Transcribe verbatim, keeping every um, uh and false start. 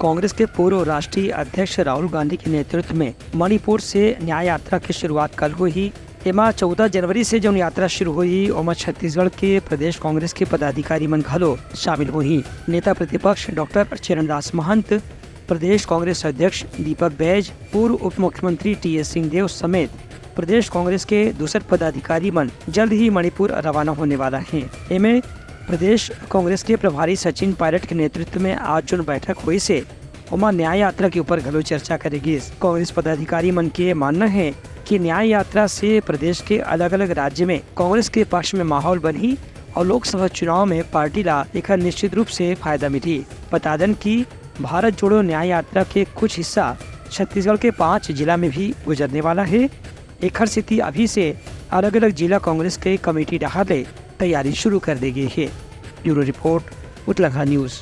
कांग्रेस के पूर्व राष्ट्रीय अध्यक्ष राहुल गांधी के नेतृत्व में मणिपुर से न्याय यात्रा के शुरुआत कल होही। एमा चौदह जनवरी से जौन यात्रा शुरू होही, ओमा छत्तीसगढ़ के प्रदेश कांग्रेस के पदाधिकारी मन घलो शामिल होही। नेता प्रतिपक्ष डॉक्टर चरणदास महंत, प्रदेश कांग्रेस अध्यक्ष दीपक बैज, पूर्व उप मुख्यमंत्री टीएस सिंहदेव समेत प्रदेश कांग्रेस के दूसर पदाधिकारी मन जल्द ही मणिपुर रवाना होने वाला हे। एमे प्रदेश कांग्रेस के प्रभारी सचिन पायलट के नेतृत्व में आज जोन बैठक होइस हे, ओमा न्याय यात्रा के ऊपर घलो चर्चा करे गिस। कांग्रेस पदाधिकारी मन के मानना हे कि न्याय यात्रा से प्रदेश के अलग-अलग राज्य में कांग्रेस के पक्ष में माहौल बनही और लोकसभा चुनाव में पार्टी ला एकर निश्चित रूप से फायदा मिलही। बता देन कि भारत जोड़ो न्याय यात्रा के कुछ हिस्सा छत्तीसगढ़ के पांच जिला में भी गुजरने वाला हे। एखर सेती अभी से अलग-अलग जिला कांग्रेस के कमेटी डहार ले तैयारी शुरू कर दे गे हे। ब्यूरो रिपोर्ट, उतलंघा न्यूज।